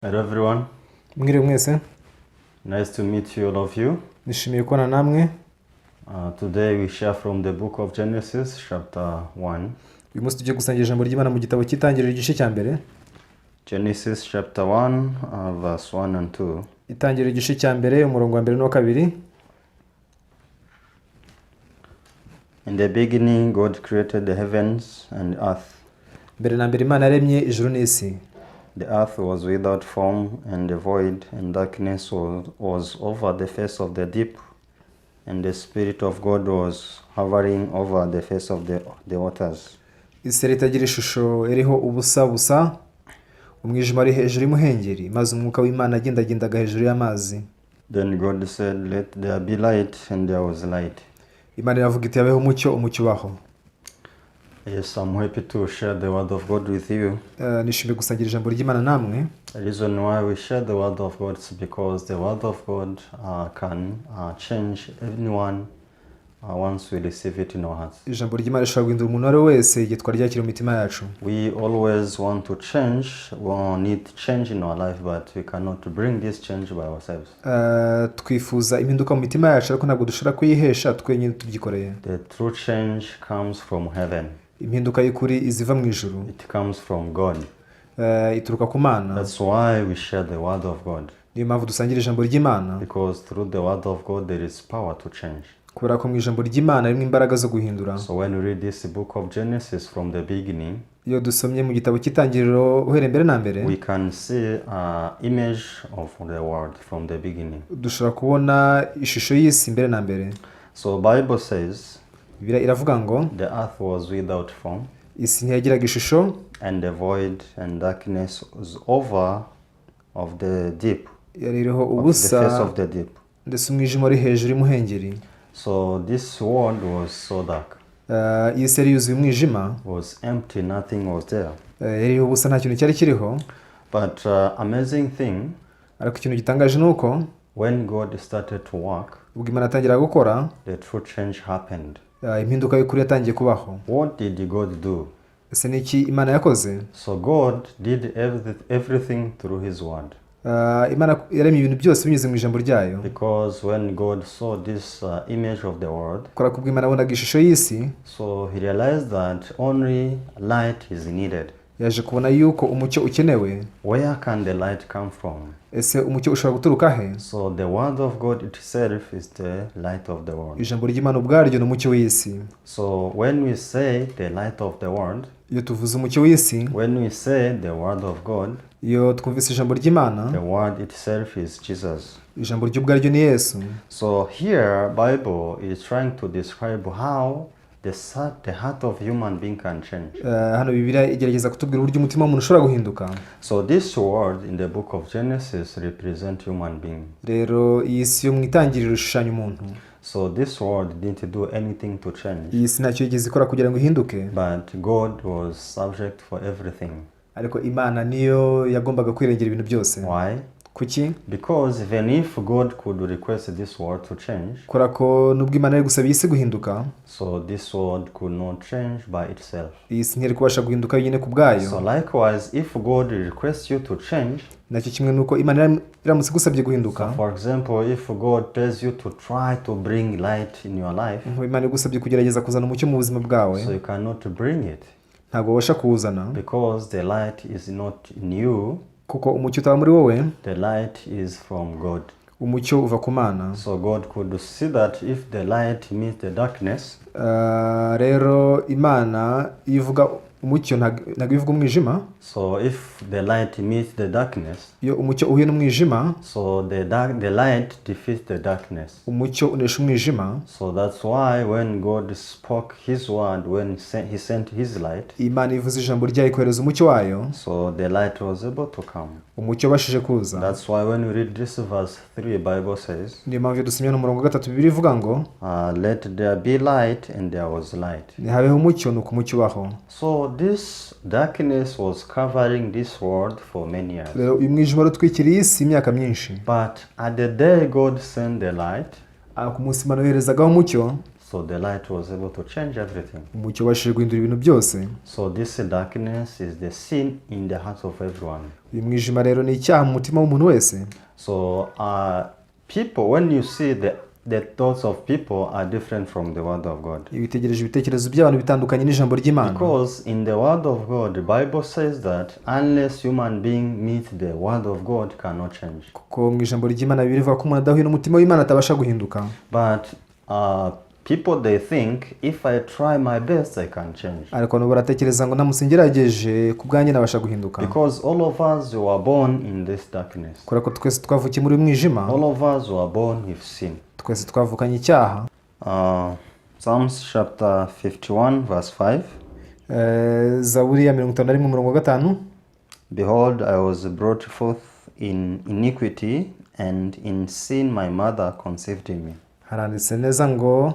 Hello everyone, Mwiriwe mwese. Nice to meet you, all of you. Nishimiye kubana namwe. Today we share from the book of Genesis, chapter 1. Uyu munsi tugiye gusangira ijambo ry'Imana mu gitabo cy'Itangiriro, igice cya mbere. Genesis chapter 1, verse 1 and 2. Itangiriro igice cya mbere, umurongo wa mbere n'uwa kabiri. In the beginning, God created the heavens and earth. Mbere na mbere Imana yaremye ijuru n'isi. The earth was without form and void, and darkness was over the face of the deep, and the Spirit of God was hovering over the face of the waters. Isi yari itagira ishusho, iriho ubusa busa, umwijima wari hejuru y'umuhengeri, maze umwuka w'Imana agendagendaga hejuru y'amazi. Then God said, "Let there be light," and there was light. Imana iravuga iti: "Habeho umucyo," umucyo ubaho. Yes, I'm happy to share the word of God with you. Nishimiye gusangira ijambo ry'Imana namwe. The reason why we share the word of God is because the word of God can change anyone once we receive it in our hearts. Ijambo ry'Imana rishobora guhindura umuntu uwo ari we wese igihe twaryakira mu mitima yacu. We always want to change, we need change in our life, but we cannot bring this change by ourselves. Twifuza impinduka mu mitima yacu, ariko ntabwo dushobora kuyihesha twenyine tubyikoreye. The true change comes from heaven. Impinduka y'ukuri iziva mu ijuru. It comes from God. Ituruka ku Mana. That's why we share the word of God. Niyo mpamvu dusangira ijambo ry'Imana. Because through the word of God there is power to change. Kubera ko mu ijambo ry'Imana harimo imbaraga zo guhindura. So when we read this book of Genesis from the beginning, Iyo dusomye mu gitabo cy'Itangiriro uhereye mbere na mbere, we can see an image of the world from the beginning. Dushobora kubona ishusho y'isi mbere na mbere. So Bible says Bibiliya iravuga ngo the earth was without form isi ntiyagiraga ishusho and the void, and darkness was over of the deep, yari iriho of the ubusa face of the deep. Ndetse umwijima wari hejuru y'umuhengeri. So this world was so dark, iyi si yari yuzuye umwijima, was empty, nothing was there. Yari iriho ubusa, nta kintu cyari kiriho. But amazing thing, Ariko ikintu gitangaje ni uko when God started to work, ubwo Imana yatangiraga gukora, the true change happened. Impinduka y'ukuri yatangiye kubaho. What did God do? Ese ni iki Imana yakoze? So God did everything through His word. Imana yaremye ibintu byose binyuze mu ijambo ryayo. Because when God saw this image of the world, Kubera ko ubwo Imana yabonaga ishusho y'isi, so He realized that only light is needed. Yaje kubona yuko umucyo ukenewe. Where can the light come from? Ese umucyo ushobora guturuka he? So the word of God itself is the light of the world. Ijambo ry'Imana ubwaryo ni umucyo w'isi. So when we say the light of the world, Iyo tuvuze umucyo w'isi, when we say the word of God, iyo twumvise ijambo ry'Imana, the word itself is Jesus. Ijambo ry'ubwaryo ni Yesu. So here Bible is trying to describe how the heart of human being can change. Hano Bibiliya igerageza kutubwira uburyo umutima w'umuntu ushobora guhinduka. So this word in the book of Genesis represent human being. Rero iyi si yo mu itangiriro ishushanya umuntu. So this world didn't do anything to change, Iyi si ntacyo yigeze ikora kugira ngo ihinduke, but God was subject for everything. Ariko Imana niyo yagombaga kwirengera ibintu byose. Why? Kuki? Because even if God could request this world to change, Kubera ko nubwo Imana yari gusaba iyi si guhinduka, so this world could not change by itself. Iyi si ntiyari kubasha guhinduka yonyine ku bwayo. So likewise, if God requests you to change, Nacyo kimwe nuko Imana iramutse igusabye guhinduka, for example, if God tells you to try to bring light in your life, nkuba Imana igusabye kugerageza kuzana umucyo mu buzima bwawe, so you cannot bring it ntabwo wabasha kuwuzana, because the light is not in you, kuko umucyo utaba muri wowe. The light is from God. Umucyo uva ku Mana. So God could see that if the light meets the darkness, Rero Imana iyo ivuga umucyo ntabwo ivuga umwijima. So if the light meets the darkness, Iyo umucyo uhuye n'umwijima, so the light defeats the darkness. Umucyo unesha umwijima. So that's why when God spoke His word, when He sent His light, Imana ivuze ijambo ryayo ikohereza umucyo wayo, so the light was able to come. Umucyo wabashije kuza. That's why when we read this verse 3, Bible says, Niyo mpamvu iyo dusomye n'umurongo wa gatatu, Bibiliya ivuga ngo "Let there be light," and there was light. "Ntihabeho umucyo," nuko umucyo ubaho. So this darkness was covering this world for many years. Rero uyu mwijima wari utwikiriye isi imyaka myinshi. But at the day God sent the light, Ku munsi Imana yoherezagaho umucyo, So the light was able to change everything. Umucyo ubashije guhindura ibintu byose. So this darkness is the sin in the hearts of everyone. Uyu mwijima rero ni icyaha mu mutima w'umuntu wese. So people, when you see the thoughts of people are different from the word of God. Iyo witegereje ibitekerezo by'abantu bitandukanye n'ijambo ry'Imana. Because in the word of God, the Bible says that unless human being meet the word of God cannot change. Kuko mu ijambo ry'Imana bivuga ko umuntu adahuye n'umutima w'Imana atabasha guhinduka. But people, they think if I try my best, I can change. Ariko abantu baratekereza ngo ndamutse ngerageje ku bwanjye nabasha guhinduka. Because all of us were born in this darkness. Kubera ko twese twavukiye muri uyu mwijima. All of us were born with sin. Twese twavukanye icyaha. Psalms chapter 51, verse 5. Zaburi ya 51 umurongo wa 5. Behold, I was brought forth in iniquity, and in sin my mother conceived in me. Haranditse neza ngo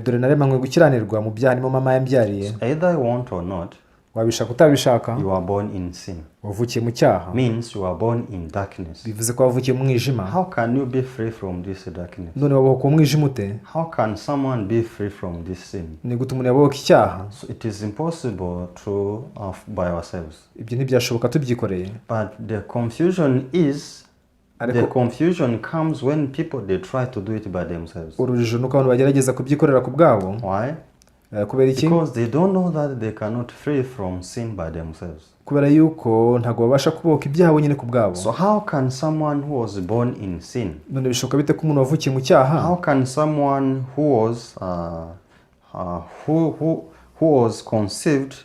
dore naremanywe gukiranirwa mu byaha nimo mama yambyariye. Either you want or not, Wabishaka utabishaka, you are born in sin. wavukiye mu cyaha. Means you are born in darkness. Bivuze ko wavukiye mu mwijima. How can you be free from this darkness? None wabohoka uwo mwijima ute? How can someone be free from this sin? Ni gute umuntu yabohoka icyaha? So it is impossible to by ourselves. Ibyo ntibyashoboka tubyikoreye. But the confusion is the Ariko confusion comes when people they try to do it by themselves. urujijo ni uko abantu bagerageza kubyikorera ku bwabo. Why? Kubera iki? Because they don't know that they cannot free from sin by themselves. Kubera yuko ntabwo babasha kubohoka ibyaha bonyine ku bwabo. So how can someone who was born in sin, None bishoboka bite ko umuntu wavukiye mu cyaha, how can someone who was who was conceived,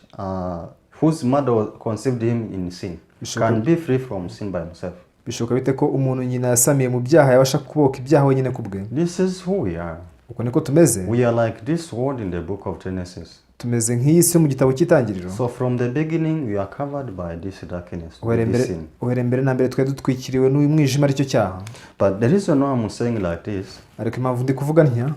whose mother was conceived him in sin, can be free from sin by himself? Bishoboka bite ko umuntu nyina yasamiye mu byaha yabasha kubohoka ibyaha wenyine ku bwe? This is who we are. Uko niko tumeze. We are like this world in the book of Genesis. Tumeze nk'iyi si yo mu gitabo cy'Itangiriro. So from the beginning, we are covered by this darkness, Uhereye with mbere this sin. Uhereye mbere na mbere twari dutwikiriwe n'uyu mwijima aricyo cyaha. But the reason why I'm saying like this, Ariko impamvu ndi kuvuga ntya,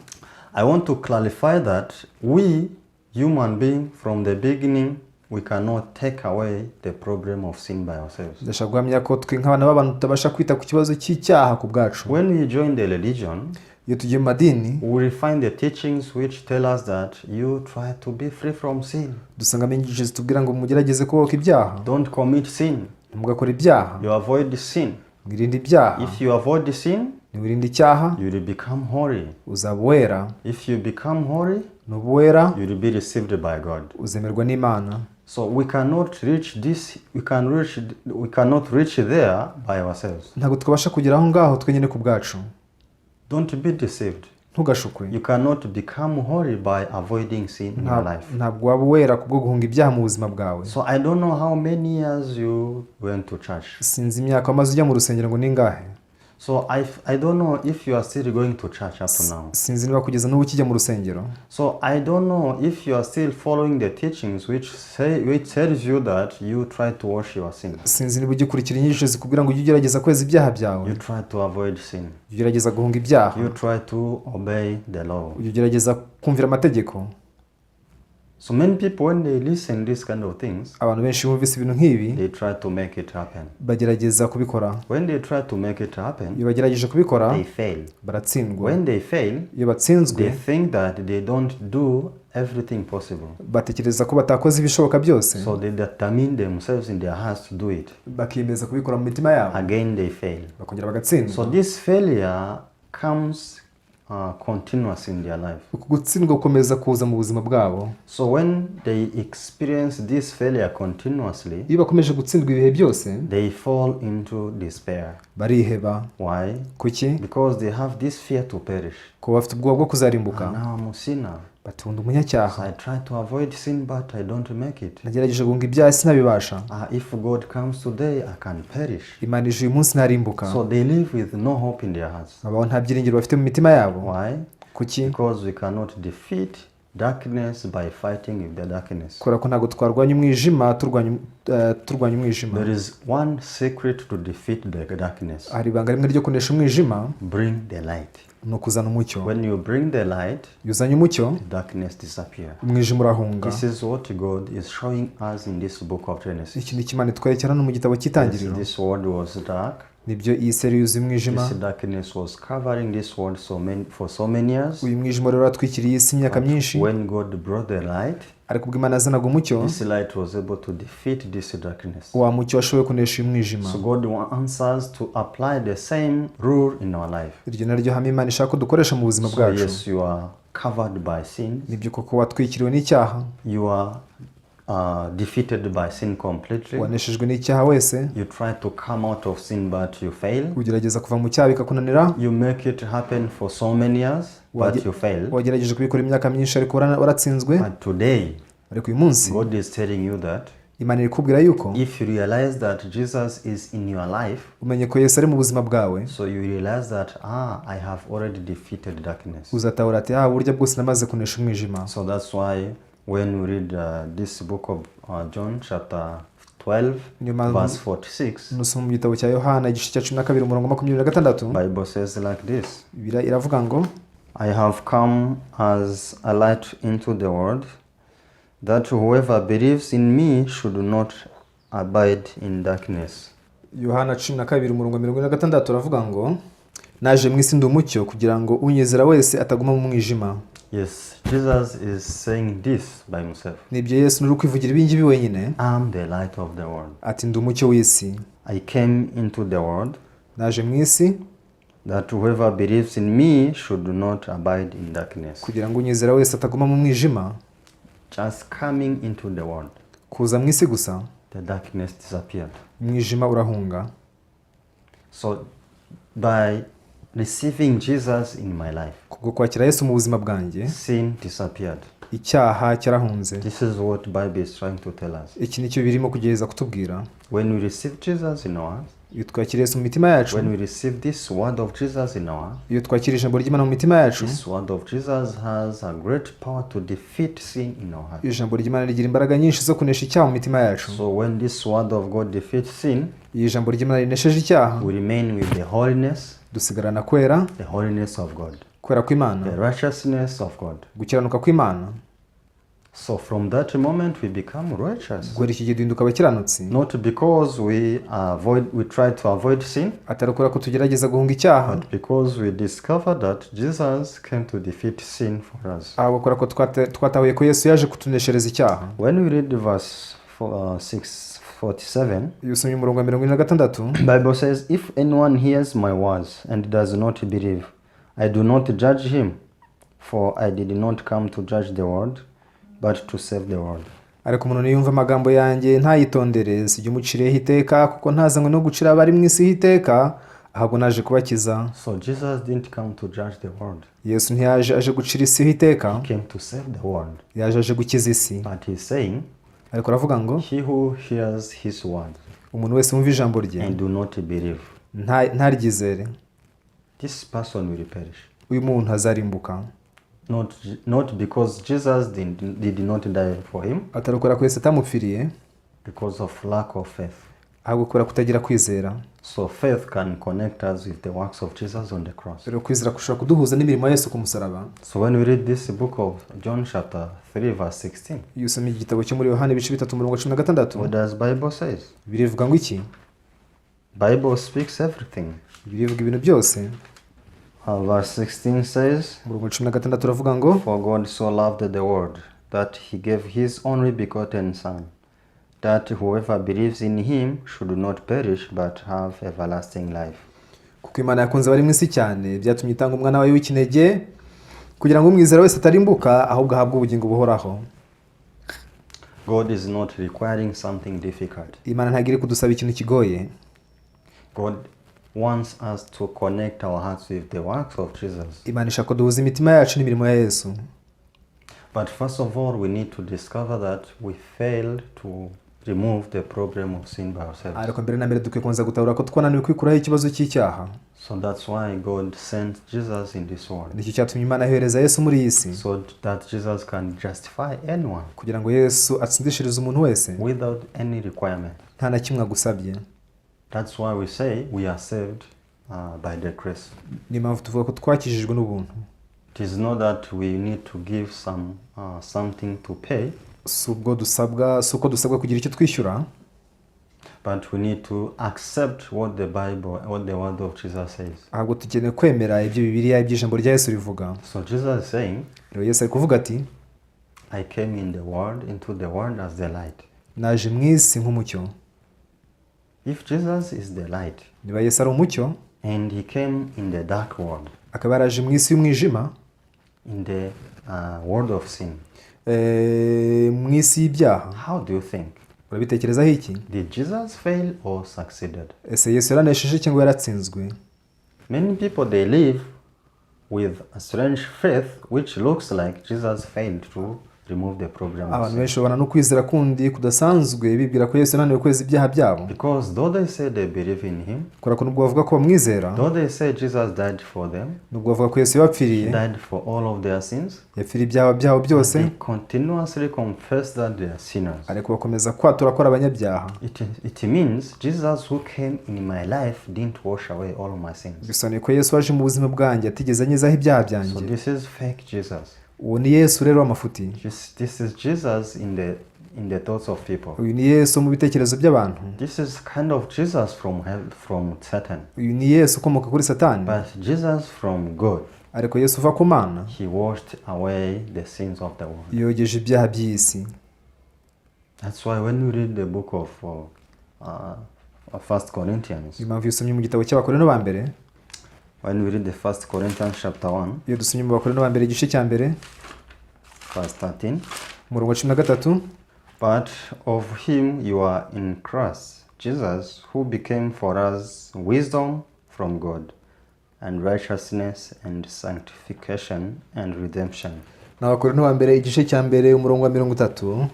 I want to clarify that we, human being, from the beginning, we cannot take away the problem of sin by ourselves. Ndashaka guhamya ko twe nk'abana b'abantu tutabasha kwita ku kibazo cy'icyaha ku bwacu. When we join the religion, Iyo tugiye mu madini, we will find the teachings which tell us that you try to be free from sin. Dusangamo inyigisho zitubwira ngo mugerageze kubohoka ibyaha. Don't commit sin. Ntimugakore ibyaha. You avoid sin. Mwirinde ibyaha. If you avoid sin, Niwirinda icyaha, you will become holy. uzaba uwera. If you become holy, Nuba uwera, you will be received by God. uzemerwa n'Imana. So we cannot reach this, we cannot reach there by ourselves. Ntabwo twabasha kugera aho ngaho twenyine ku bwacu. Don't be deceived. Ntugashukwe. You cannot become holy by avoiding sin in your life. Ntabwo waba uwera kubwo guhunga ibyaha mu buzima bwawe. So I don't know how many years you went to church. Sinzi imyaka wamaze ujya mu rusengero ngo ningahe. So I don't know if you are still going to church up to now. Sinzi niba kugeza n'ubu ukijya mu rusengero. So I don't know if you are still following the teachings which tells you that you try to wash your sin. Sinzi niba ugikurikira inyigisho zikubwira ngo ujye ugerageza kweza ibyaha byawe. You try to avoid sin. Ujye ugerageza guhunga ibyaha. You try to obey the law. Ujye ugerageza kumvira amategeko. So many people, when they listen these kind of things, Abantu benshi bumvise ibintu nk'ibi, they try to make it happen. bagerageza kubikora. When they try to make it happen, Iyo bagerageje kubikora, they fail. baratsindwa. When they fail, Iyo batsinzwe, they think that they don't do everything possible. batekereza ko batakoze ibishoboka byose. So they determine themselves in their hearts to do it. Bakiyemeza kubikora mu mitima yabo. Again, they fail. Bakongera bagatsindwa. So this failure comes continuous in their life. Uku gutsindwa gukomeza kuza mu buzima bwabo. So when they experience this failure continuously, Iyo bakomeje gutsindwa ibihe byose, they fall into despair. bariheba. Why? Kuki? Because they have this fear to perish. Kuba bafite ubwoba bwo kuzarimbuka. Now I'm a sinner. Bati ndi umunyacyaha. I try to avoid sin, but I don't make it. Nagerageje guhunga ibyaha sinabibasha. If God comes today, I can perish. Imana ije uyu munsi narimbuka. So they live with no hope in their hearts. Babaho nta byiringiro bafite mu mitima yabo. Why? Kuki? Because we cannot defeat darkness by fighting with the darkness. Kubera ko ntabwo twarwanya umwijima turwanya umwijima. There is one secret to defeat the darkness. Hari ibanga rimwe ryo kunesha umwijima. Bring the light. Ni ukuzana umucyo. When you bring the light, Iyo uzanye umucyo, the darkness disappears. umwijima urahunga. This is what God is showing us in this book of Genesis. Iki ni Imana itwerekera no mu gitabo cy'Itangiriro. This world was dark. Nibyo, iyi si yari yuzuye umwijima. This darkness was covering this world for so many years. Uyu mwijima rero watwikiriye isi imyaka myinshi. When God brought the light, Ariko ubwo Imana yazanaga umucyo, this light was able to defeat this darkness. wa mucyo washoboye kunesha uyu mwijima. So God wants us to apply the same rule in our life. Iryo naryo hame Imana ishaka ko dukoresha mu buzima So bwacu. yes, you are covered by sin. Nibyo koko watwikiriwe n'icyaha. You are defeated by sin completely. Waneshejwe n'icyaha wese. You try to come out of sin, but you fail. Ugerageza kuva mu cyaha bikakunanira. You make it happen for so many years, but you fail. Wagerageje kubikora imyaka myinshi ariko waratsinzwe. But today, Ariko uyu munsi, God is telling you that Imana iri kukubwira yuko if you realize that Jesus is in your life, umenye ko Yesu ari mu buzima bwawe, so you realize that, ah, I have already defeated darkness. Uzatahura ati ah, burya bwose namaze kunesha umwijima. So that's why when we read this book of John, chapter 12, Niyo mpamvu verse 46, nusoma mu gitabo cya Yohana igice cya 12 umurongo wa 26, Bible says like this: Bibiliya iravuga ngo: "I have come as a light into the world, that whoever believes in me should not abide in darkness." Yohana 12 umurongo wa 46 aravuga ngo: "Naje mu isi ndi umucyo kugira ngo unyizera wese ataguma mu mwijima." Yes, Jesus is saying this by himself. Nibyo, Yesu nturi kwivugira ibingibi wenyine. "I'm the light of the world. Ati: "Ndi umucyo w'isi." I came into the world Naje mu isi that whoever believes in me should not abide in darkness." kugira ngo unyizera wese ataguma mu mwijima. Just coming into the world, Kuza mu isi gusa, the darkness disappeared. Umwijima urahunga. So, by receiving Jesus in my life, Kubwo kwakira Yesu mu buzima bwanjye, sin disappeared. Icyaha cyarahunze. This is what Bible is trying to tell us. Iki nicyo birimo kugerageza kutubwira. When we receive Jesus in our hearts, Iyo twakira Yesu mu mitima yacu, when we receive this word of Jesus in our hearts, iyo twakira ijambo ry'Imana mu mitima yacu, this word of Jesus has a great power to defeat sin in our heart. Ijambo ry'Imana rigira imbaraga nyinshi zo kunesha icyaha mu mitima yacu. So when this word of God defeats sin, Iyo ijambo ry'Imana rinesheje icyaha, we remain with the holiness, dusigarana kwera, the holiness of God, kwera kw'Imana, the righteousness of God. Gukiranuka kw'Imana. So from that moment we become righteous. Guhera iki gihe duhinduka abakiranutsi. Not because we try to avoid sin, Atari ukubera ko tugerageza guhunga icyaha, but because we discover that Jesus came to defeat sin for us. Ahubwo kubera ko twatahuye ko Yesu yaje kutuneshereza icyaha. When we read verse 647, Iyo usomye umurongo wa 46, Bible says, "If anyone hears my words and does not believe, I do not judge him, for I did not come to judge the world, but to save the world." Ariko umuntu niyumva amagambo yanjye ntayitondere, sijya umuciriyeho iteka, kuko ntazanywe no gucira abari mu isi iteka, ahubwo naje kubakiza. So Jesus didn't come to judge the world. Yesu ntiyaje aje gucira isi iteka. He came to save the world. Yaje aje gukiza isi. But he's saying, Ariko aravuga ngo he who hears his word umuntu wese wumva ijambo rye and do not believe, ntaryizere, this person will perish. Uyu muntu azarimbuka. Not because Jesus did not die for him, Atari ukubera ko Yesu atamupfiriye, because of lack of faith. Ahubwo kubera kutagira kwizera. So faith can connect us with the works of Jesus on the cross. Rero kwizera gushobora kuduhuza n'imirimo ya Yesu ku musaraba. So when we read this book of John chapter 3 verse 16, Iyo usomye igitabo cyo muri Yohana ibice 3 umurongo wa 16, what does Bible says? Birivuga ngo iki? Bible speaks everything. Birivuga ibintu byose. Verse 16 says, Umurongo wa 16 uravuga ngo: "For God so loved the world that he gave his only begotten Son, that whoever believes in him should not perish but have everlasting life." Kuko Imana yakunze abari mu isi cyane, byatumye itanga umwana wayo w'ikinege, kugira ngo umwizera wese atarimbuka, ahubwo ahabwe ubugingo buhoraho. God is not requiring something difficult. Imana ntabwo iri kudusaba ikintu kigoye. God wants us to connect our hearts with the works of Jesus. Imana ishaka ko duhuza imitima yacu n'imirimo ya Yesu. But first of all, we need to discover that we failed to remove the problem of sin by ourselves. Ariko mbere na mbere dukwiye kubanza gutahura ko twananiwe kwikuraho ikibazo cy'icyaha. So that's why God sent Jesus in this world. Nicyo cyatumye Imana yohereza Yesu muri iyi si, So that Jesus can justify anyone kugira ngo Yesu atsindishirize umuntu wese without any requirement. nta na kimwe agusabye. That's why we say we are saved by the grace. Niyo mpamvu tuvuga ko twakijijwe n'ubuntu. It is not that we need to give something to pay, Si ubwo dusabwa, si uko dusabwa kugira icyo twishyura, But we need to accept what the Bible, what the word of Jesus says. Ahubwo tukeneye kwemera ibyo Bibiliya, iby'ijambo rya Yesu rivuga. So Jesus is saying, Rero Yesu ari kuvuga ati: "I came in the world, into the world as the light." "Naje mu isi nk'umucyo." If Jesus is the light Niba Yesu ari umucyo, and he came in the dark world, akaba yaraje mu isi y'umwijima, in the world of sin, mu isi y'ibyaha, how do you think? Urabitekerezaho iki? Did Jesus fail or succeeded? Ese Yesu yaranesheje cyangwa yaratsinzwe? Many people, they live with a strange faith which looks like Jesus failed to remove the problem of Abantu sin. Benshi babana no kwizera kundi kudasanzwe, bibwira ko Yesu yananiwe kweza ibyaha byabo. Because though they say they believe in him, Kubera ko nubwo bavuga ko bamwizera, though they say Jesus died for them, nubwo bavuga ko Yesu yabapfiriye, died for all of their sins, yapfiriye ibyaha byabo byose, they continuously confess that they are sinners. Ariko bakomeza kwatura ko ari abanyabyaha. It means Jesus who came in my life didn't wash away all my sins. Bisobanuye ko Yesu waje mu buzima bwanjye atigeze anyezaho ibyaha byanjye. So this is fake Jesus. Uwo ni Yesu rero w'amafuti. This is Jesus in the thoughts of people. Uyu ni Yesu mu bitekerezo by'abantu. This is kind of Jesus from hell, from Satan. Uyu ni Yesu ukomoka kuri Satani. But Jesus from God, Ariko Yesu uva ku Mana, he washed away the sins of the world. Yogeje ibyaha by'isi. That's why when you read the book of First Corinthians, Niyo mpamvu iyo usomye mu gitabo cy'Abakorinto ba mbere, when we read the First Corinthians chapter 1, iyo dusomye mu Bakorinto ba mbere igice cya mbere, verse 13, umurongo wa 13, "But of him you are in Christ Jesus, who became for us wisdom from God, and righteousness and sanctification and redemption." Ni Abakorinto ba mbere igice cya mbere umurongo wa 30: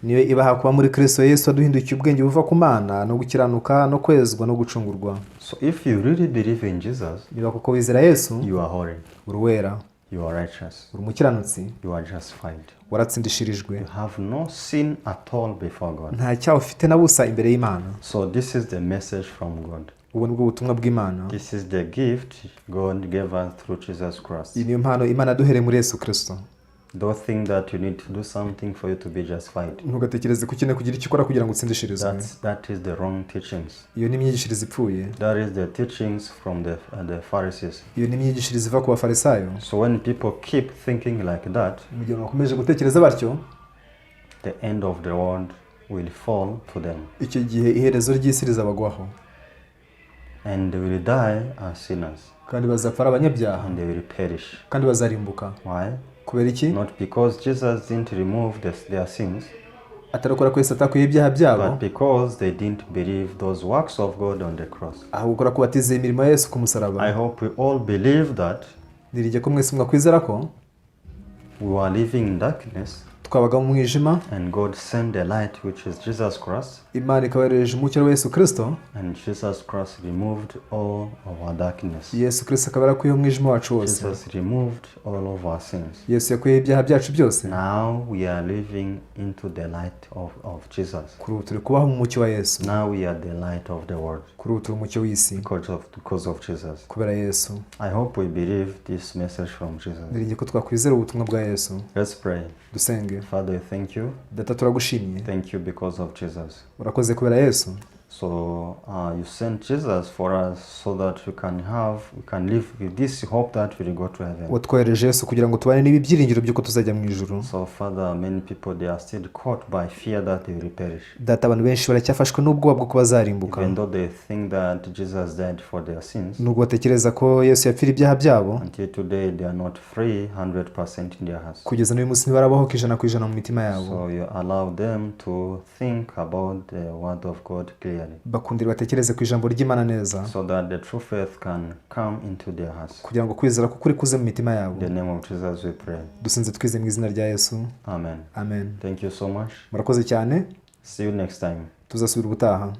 "Niyo ibaha kuba muri Kristo Yesu waduhindukiye ubwenge buva ku Mana no gukiranuka no kwezwa no gucungurwa." So if you really believe in Jesus, Niba koko wizera Yesu, you are holy, uri uwera, you are righteous, uri umukiranutsi, you are justified. Waratsindishirijwe. You have no sin at all before God. Nta cyaha ufite na busa imbere y'Imana. So this is the message from God. Ubu ni bwo butumwa bw'Imana. This is the gift God gave us through Jesus Christ. Iyi niyo mpano Imana yaduhereye muri Yesu Kirisito. Don't think that you need to do something for you to be justified. Ntugatekereze ko ukeneye kugira icyo ukora kugira ngo utsindishirizwe. That is the wrong teachings. Iyo ni imyigishirize ipfuye. That is the teachings from the Pharisees. Iyo ni imyigishirize iva ku Bafarisayo. So when people keep thinking like that, Mu gihe bakomeje gutekereza batyo, the end of the world will fall to them, icyo gihe iherezo ry'isi rizabagwaho, and they will die as sinners, kandi bazapfa ari abanyabyaha, and they will perish. Kandi bazarimbuka. Why? Kubera iki? Not because Jesus didn't remove their sins, Atari ukubera ko Yesu atakuyeho ibyaha byabo, but because they didn't believe those works of God on the cross. Ahubwo kubera ko batizeye imirimo ya Yesu ku musaraba. I hope we all believe that Niringiye ko mwese mwakwizera ko we were living in darkness twabaga mu mwijima, and God sent the light, which is Jesus Christ, Imana ikaba yohereje umucyo wa Yesu Kirisito, and Jesus Christ removed all of our darkness. Yesu Kirisito akaba yarakuyeho umwijima wacu wose. Jesus removed all of our sins. Yesu yakuyeho ibyaha byacu byose. Now we are living into the light of Jesus. Kuri ubu turi kubaho mu mucyo wa Yesu. Now we are the light of the world Kuri ubu turi umucyo w'isi because of Jesus. Kubera Yesu. I hope we believe this message from Jesus. Niringiye ko twakwizera ubutumwa bwa Yesu. Let's pray. Dusenge. Father, thank you. Data, turagushimye. Thank you because of Jesus. Urakoze kubera Yesu. So you sent Jesus for us so that we can live with this hope that we will go to heaven. Watwohereje Yesu kugira ngo tubane n'ibi byiringiro by'uko tuzajya mu ijuru. So Father, many people, they are still caught by fear that they will perish. Data, abantu benshi baracyafashwe n'ubwoba bwo kuba bazarimbuka. Even though they think that Jesus died for their sins, Nubwo batekereza ko Yesu yapfira ibyaha byabo, until today they are not free 100% in their hearts. Kugeza n'uyu munsi ntibarabohoka 100% mu mitima yabo. So you allow them to think about the word of God clearly, Bakundira batekereze ku ijambo ry'Imana neza, so that the true faith can come into their hearts. Kugira ngo kwizera k'ukuri kuze mu mitima yabo. In the name of Jesus we pray. Dusenze twizeye mu izina rya Yesu. Amen. Amen. Thank you so much. Murakoze cyane. See you next time. Tuzasubira ubutaha.